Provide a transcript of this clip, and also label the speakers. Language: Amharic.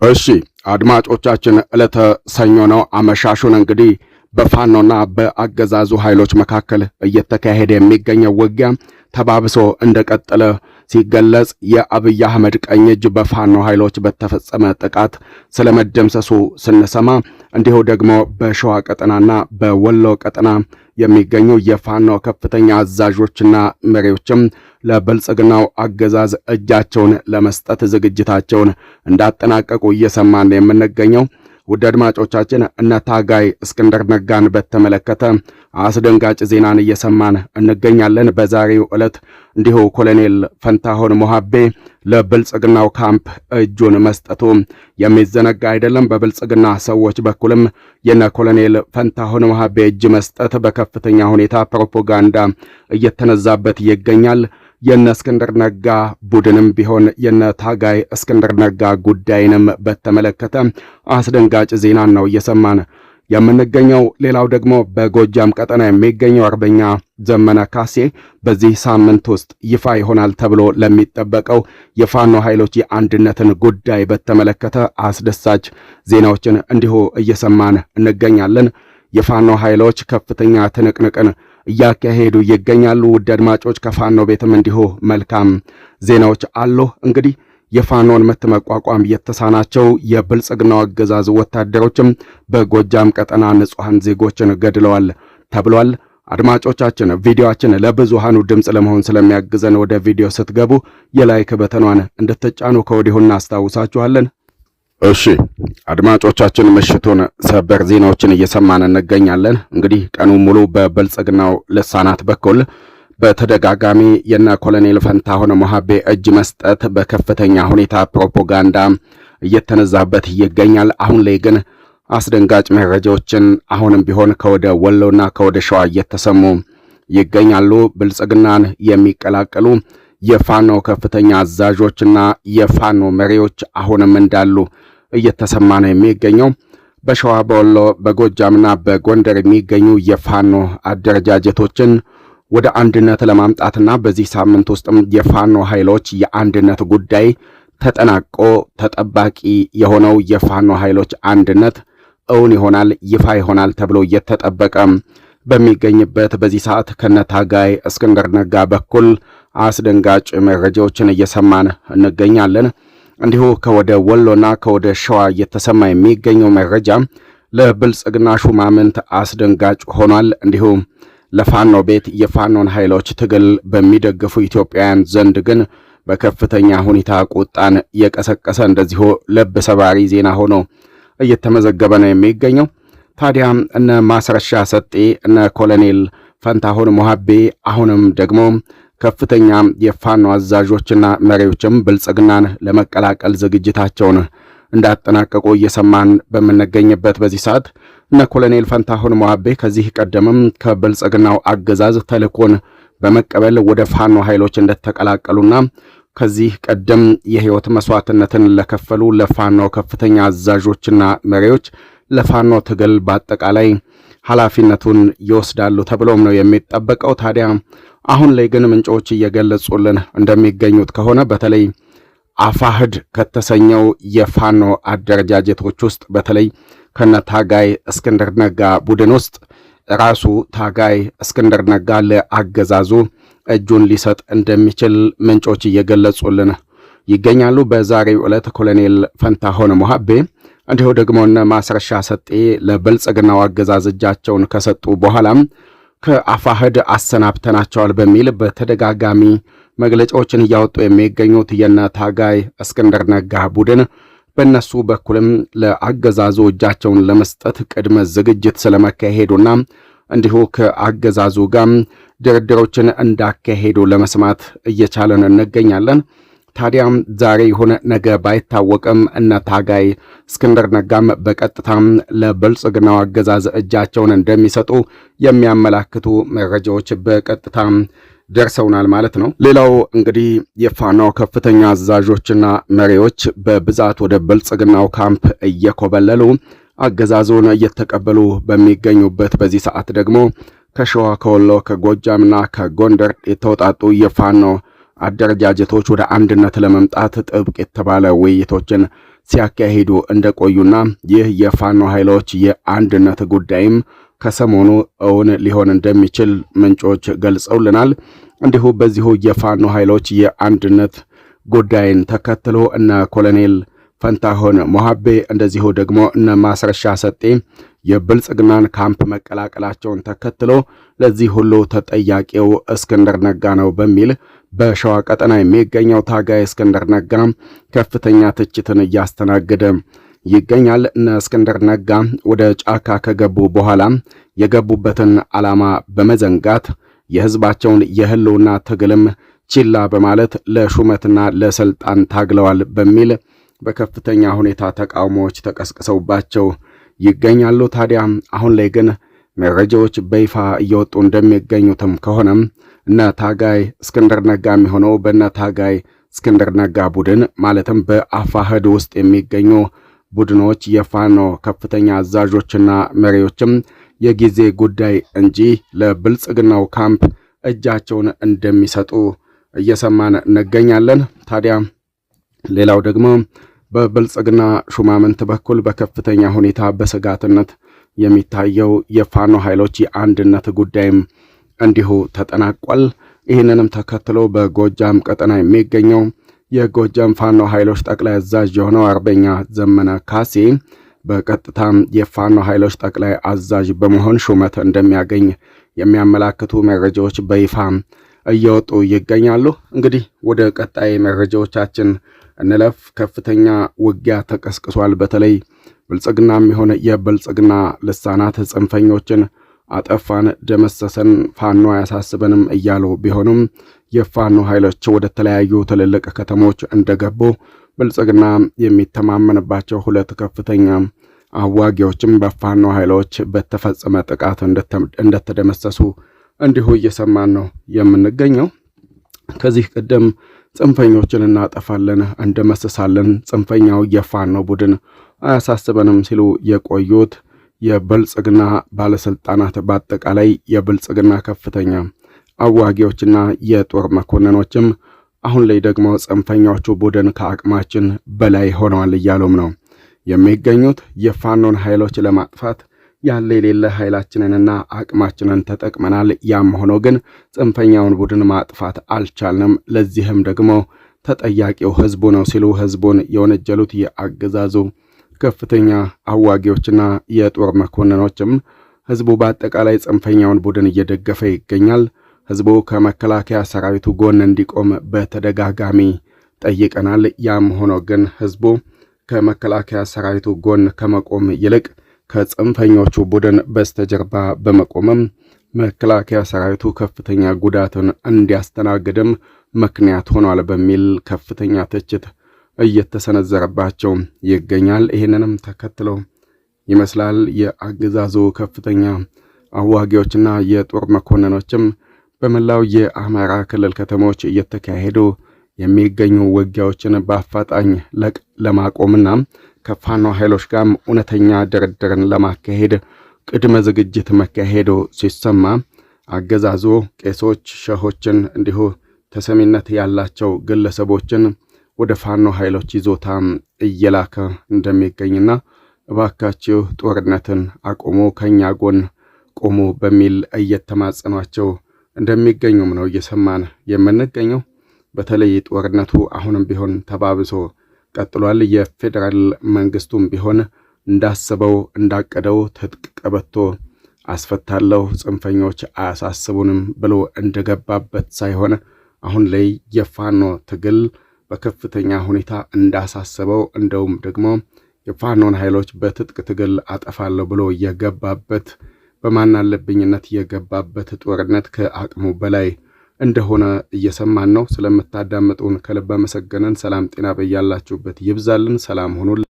Speaker 1: እሺ አድማጮቻችን፣ ዕለተ ሰኞ ነው። አመሻሹን እንግዲህ በፋኖና በአገዛዙ ኃይሎች መካከል እየተካሄደ የሚገኘው ውጊያ ተባብሶ እንደቀጠለ ሲገለጽ፣ የአብይ አህመድ ቀኝ እጅ በፋኖ ኃይሎች በተፈጸመ ጥቃት ስለመደምሰሱ ስንሰማ፣ እንዲሁ ደግሞ በሸዋ ቀጠናና በወሎ ቀጠና የሚገኙ የፋኖ ከፍተኛ አዛዦችና መሪዎችም ለብልጽግናው አገዛዝ እጃቸውን ለመስጠት ዝግጅታቸውን እንዳጠናቀቁ እየሰማን የምንገኘው። ውድ አድማጮቻችን፣ እነ ታጋይ እስክንድር ነጋን በተመለከተ አስደንጋጭ ዜናን እየሰማን እንገኛለን። በዛሬው ዕለት እንዲሁ ኮሎኔል ፈንታሁን ሞሃቤ ለብልጽግናው ካምፕ እጁን መስጠቱ የሚዘነጋ አይደለም። በብልጽግና ሰዎች በኩልም የነ ኮሎኔል ፈንታሁን ሞሃቤ እጅ መስጠት በከፍተኛ ሁኔታ ፕሮፓጋንዳ እየተነዛበት ይገኛል። የነ እስክንድር ነጋ ቡድንም ቢሆን የነ ታጋይ እስክንድር ነጋ ጉዳይንም በተመለከተ አስደንጋጭ ዜናን ነው እየሰማን የምንገኘው። ሌላው ደግሞ በጎጃም ቀጠና የሚገኘው አርበኛ ዘመነ ካሴ በዚህ ሳምንት ውስጥ ይፋ ይሆናል ተብሎ ለሚጠበቀው የፋኖ ኃይሎች የአንድነትን ጉዳይ በተመለከተ አስደሳች ዜናዎችን እንዲሁ እየሰማን እንገኛለን። የፋኖ ኃይሎች ከፍተኛ ትንቅንቅን እያካሄዱ ይገኛሉ። ውድ አድማጮች፣ ከፋኖ ቤትም እንዲሁ መልካም ዜናዎች አሉ። እንግዲህ የፋኖን ምት መቋቋም የተሳናቸው የብልጽግናው አገዛዝ ወታደሮችም በጎጃም ቀጠና ንጹሐን ዜጎችን ገድለዋል ተብሏል። አድማጮቻችን፣ ቪዲዮአችን ለብዙሃኑ ድምፅ ለመሆን ስለሚያግዘን ወደ ቪዲዮ ስትገቡ የ like button ኗን እንድትጫኑ ከወዲሁ እናስታውሳችኋለን። እሺ አድማጮቻችን፣ ምሽቱን ሰበር ዜናዎችን እየሰማን እንገኛለን። እንግዲህ ቀኑ ሙሉ በብልጽግናው ልሳናት በኩል በተደጋጋሚ የነ ኮሎኔል ፈንታሁን ሞሃቤ እጅ መስጠት በከፍተኛ ሁኔታ ፕሮፓጋንዳ እየተነዛበት ይገኛል። አሁን ላይ ግን አስደንጋጭ መረጃዎችን አሁንም ቢሆን ከወደ ወሎና ከወደ ሸዋ እየተሰሙ ይገኛሉ። ብልጽግናን የሚቀላቀሉ የፋኖ ከፍተኛ አዛዦችና የፋኖ መሪዎች አሁንም እንዳሉ እየተሰማ ነው የሚገኘው። በሸዋ፣ በወሎ፣ በጎጃምና በጎንደር የሚገኙ የፋኖ አደረጃጀቶችን ወደ አንድነት ለማምጣትና በዚህ ሳምንት ውስጥም የፋኖ ኃይሎች የአንድነት ጉዳይ ተጠናቆ ተጠባቂ የሆነው የፋኖ ኃይሎች አንድነት እውን ይሆናል፣ ይፋ ይሆናል ተብሎ እየተጠበቀ በሚገኝበት በዚህ ሰዓት ከነታጋይ እስክንድር ነጋ በኩል አስደንጋጭ መረጃዎችን እየሰማን እንገኛለን። እንዲሁ ከወደ ወሎና ከወደ ሸዋ እየተሰማ የሚገኘው መረጃ ለብልጽግና ሹማምንት አስደንጋጭ ሆኗል። እንዲሁ ለፋኖ ቤት የፋኖን ኃይሎች ትግል በሚደግፉ ኢትዮጵያውያን ዘንድ ግን በከፍተኛ ሁኔታ ቁጣን የቀሰቀሰ እንደዚሁ ልብ ሰባሪ ዜና ሆኖ እየተመዘገበ ነው የሚገኘው። ታዲያ እነ ማስረሻ ሰጤ፣ እነ ኮሎኔል ፈንታሁን ሞሃቤ አሁንም ደግሞ ከፍተኛ የፋኖ አዛዦችና መሪዎችም ብልጽግናን ለመቀላቀል ዝግጅታቸውን እንዳጠናቀቁ እየሰማን በምንገኝበት በዚህ ሰዓት፣ እነ ኮሎኔል ፈንታሁን ሞሃቤ ከዚህ ቀደምም ከብልጽግናው አገዛዝ ተልእኮን በመቀበል ወደ ፋኖ ኃይሎች እንደተቀላቀሉና ከዚህ ቀደም የህይወት መስዋዕትነትን ለከፈሉ ለፋኖ ከፍተኛ አዛዦችና መሪዎች፣ ለፋኖ ትግል በአጠቃላይ ኃላፊነቱን ይወስዳሉ ተብሎም ነው የሚጠበቀው። ታዲያ አሁን ላይ ግን ምንጮች እየገለጹልን እንደሚገኙት ከሆነ፣ በተለይ አፋህድ ከተሰኘው የፋኖ አደረጃጀቶች ውስጥ፣ በተለይ ከነ ታጋይ እስክንድር ነጋ ቡድን ውስጥ ራሱ ታጋይ እስክንድር ነጋ ለአገዛዙ እጁን ሊሰጥ እንደሚችል ምንጮች እየገለጹልን ይገኛሉ። በዛሬው ዕለት ኮሎኔል ፈንታሁን ሞሃቤ እንዲሁ ደግሞ እነ ማስረሻ ሰጤ ለብልጽግናው አገዛዝ እጃቸውን ከሰጡ በኋላም ከአፋህድ አሰናብተናቸዋል በሚል በተደጋጋሚ መግለጫዎችን እያወጡ የሚገኙት የነ ታጋይ እስክንድር ነጋ ቡድን በእነሱ በኩልም ለአገዛዙ እጃቸውን ለመስጠት ቅድመ ዝግጅት ስለመካሄዱና እንዲሁ ከአገዛዙ ጋር ድርድሮችን እንዳካሄዱ ለመስማት እየቻለን እንገኛለን። ታዲያም ዛሬ የሆነ ነገ ባይታወቅም እነ ታጋይ እስክንድር ነጋም በቀጥታም ለብልጽግናው አገዛዝ እጃቸውን እንደሚሰጡ የሚያመላክቱ መረጃዎች በቀጥታም ደርሰውናል ማለት ነው። ሌላው እንግዲህ የፋኖ ከፍተኛ አዛዦችና መሪዎች በብዛት ወደ ብልጽግናው ካምፕ እየኮበለሉ አገዛዙን እየተቀበሉ በሚገኙበት በዚህ ሰዓት ደግሞ ከሸዋ፣ ከወሎ፣ ከጎጃምና ከጎንደር የተውጣጡ የፋኖ አደረጃጀቶች ወደ አንድነት ለመምጣት ጥብቅ የተባለ ውይይቶችን ሲያካሂዱ እንደቆዩና ይህ የፋኖ ኃይሎች የአንድነት ጉዳይም ከሰሞኑ እውን ሊሆን እንደሚችል ምንጮች ገልጸውልናል። እንዲሁ በዚሁ የፋኖ ኃይሎች የአንድነት ጉዳይን ተከትሎ እነ ኮሎኔል ፈንታሆን ሞሀቤ እንደዚሁ ደግሞ እነ ማስረሻ ሰጤ የብልጽግናን ካምፕ መቀላቀላቸውን ተከትሎ ለዚህ ሁሉ ተጠያቂው እስክንድር ነጋ ነው በሚል በሸዋ ቀጠና የሚገኘው ታጋይ እስክንድር ነጋ ከፍተኛ ትችትን እያስተናገደ ይገኛል። እነ እስክንድር ነጋ ወደ ጫካ ከገቡ በኋላ የገቡበትን ዓላማ በመዘንጋት የህዝባቸውን የህልውና ትግልም ችላ በማለት ለሹመትና ለስልጣን ታግለዋል በሚል በከፍተኛ ሁኔታ ተቃውሞዎች ተቀስቅሰውባቸው ይገኛሉ። ታዲያ አሁን ላይ ግን መረጃዎች በይፋ እየወጡ እንደሚገኙትም ከሆነም እነ ታጋይ እስክንድር ነጋ የሚሆነው በእነ ታጋይ እስክንድር ነጋ ቡድን ማለትም በአፋህድ ውስጥ የሚገኙ ቡድኖች የፋኖ ከፍተኛ አዛዦችና መሪዎችም የጊዜ ጉዳይ እንጂ ለብልጽግናው ካምፕ እጃቸውን እንደሚሰጡ እየሰማን እንገኛለን። ታዲያ ሌላው ደግሞ በብልጽግና ሹማምንት በኩል በከፍተኛ ሁኔታ በስጋትነት የሚታየው የፋኖ ኃይሎች የአንድነት ጉዳይም እንዲሁ ተጠናቋል። ይህንንም ተከትሎ በጎጃም ቀጠና የሚገኘው የጎጃም ፋኖ ኃይሎች ጠቅላይ አዛዥ የሆነው አርበኛ ዘመነ ካሴ በቀጥታም የፋኖ ኃይሎች ጠቅላይ አዛዥ በመሆን ሹመት እንደሚያገኝ የሚያመላክቱ መረጃዎች በይፋ እየወጡ ይገኛሉ። እንግዲህ ወደ ቀጣይ መረጃዎቻችን እንለፍ። ከፍተኛ ውጊያ ተቀስቅሷል። በተለይ ብልጽግናም የሆነ የብልጽግና ልሳናት ጽንፈኞችን አጠፋን፣ ደመሰሰን፣ ፋኖ አያሳስበንም እያሉ ቢሆኑም የፋኖ ኃይሎች ወደ ተለያዩ ትልልቅ ከተሞች እንደገቡ ብልጽግና የሚተማመንባቸው ሁለት ከፍተኛ አዋጊዎችም በፋኖ ኃይሎች በተፈጸመ ጥቃት እንደተደመሰሱ እንዲሁ እየሰማን ነው የምንገኘው። ከዚህ ቀደም ጽንፈኞችን እናጠፋለን፣ እንደመስሳለን፣ ጽንፈኛው የፋኖ ቡድን አያሳስበንም ሲሉ የቆዩት የብልጽግና ባለስልጣናት በአጠቃላይ የብልጽግና ከፍተኛ አዋጊዎችና የጦር መኮንኖችም አሁን ላይ ደግሞ ጽንፈኛዎቹ ቡድን ከአቅማችን በላይ ሆነዋል እያሉም ነው የሚገኙት። የፋኖን ኃይሎች ለማጥፋት ያለ የሌለ ኃይላችንንና አቅማችንን ተጠቅመናል። ያም ሆኖ ግን ጽንፈኛውን ቡድን ማጥፋት አልቻልንም። ለዚህም ደግሞ ተጠያቂው ህዝቡ ነው ሲሉ ህዝቡን የወነጀሉት የአገዛዙ ከፍተኛ አዋጊዎችና የጦር መኮንኖችም ህዝቡ በአጠቃላይ ጽንፈኛውን ቡድን እየደገፈ ይገኛል። ህዝቡ ከመከላከያ ሰራዊቱ ጎን እንዲቆም በተደጋጋሚ ጠይቀናል። ያም ሆኖ ግን ህዝቡ ከመከላከያ ሰራዊቱ ጎን ከመቆም ይልቅ ከጽንፈኞቹ ቡድን በስተጀርባ በመቆምም መከላከያ ሰራዊቱ ከፍተኛ ጉዳትን እንዲያስተናግድም ምክንያት ሆኗል በሚል ከፍተኛ ትችት እየተሰነዘረባቸው ይገኛል። ይህንንም ተከትሎ ይመስላል የአገዛዙ ከፍተኛ አዋጊዎችና የጦር መኮንኖችም በመላው የአማራ ክልል ከተሞች እየተካሄዱ የሚገኙ ውጊያዎችን በአፋጣኝ ለማቆምና ከፋኖ ኃይሎች ጋር እውነተኛ ድርድርን ለማካሄድ ቅድመ ዝግጅት መካሄዱ ሲሰማ አገዛዙ ቄሶች፣ ሸሆችን እንዲሁ ተሰሚነት ያላቸው ግለሰቦችን ወደ ፋኖ ኃይሎች ይዞታ እየላከ እንደሚገኝና እባካችሁ ጦርነትን አቁሙ፣ ከኛ ጎን ቆሙ በሚል እየተማጸኗቸው እንደሚገኙም ነው እየሰማን የምንገኘው። በተለይ ጦርነቱ አሁንም ቢሆን ተባብሶ ቀጥሏል። የፌዴራል መንግስቱም ቢሆን እንዳሰበው እንዳቀደው ትጥቅ ቀበቶ አስፈታለሁ፣ ጽንፈኞች አያሳስቡንም ብሎ እንደገባበት ሳይሆን አሁን ላይ የፋኖ ትግል በከፍተኛ ሁኔታ እንዳሳሰበው እንደውም ደግሞ የፋኖን ኃይሎች በትጥቅ ትግል አጠፋለሁ ብሎ የገባበት በማናለብኝነት የገባበት ጦርነት ከአቅሙ በላይ እንደሆነ እየሰማን ነው። ስለምታዳምጡን ከልብ አመሰገንን። ሰላም ጤና በያላችሁበት ይብዛልን። ሰላም ሆኑልን።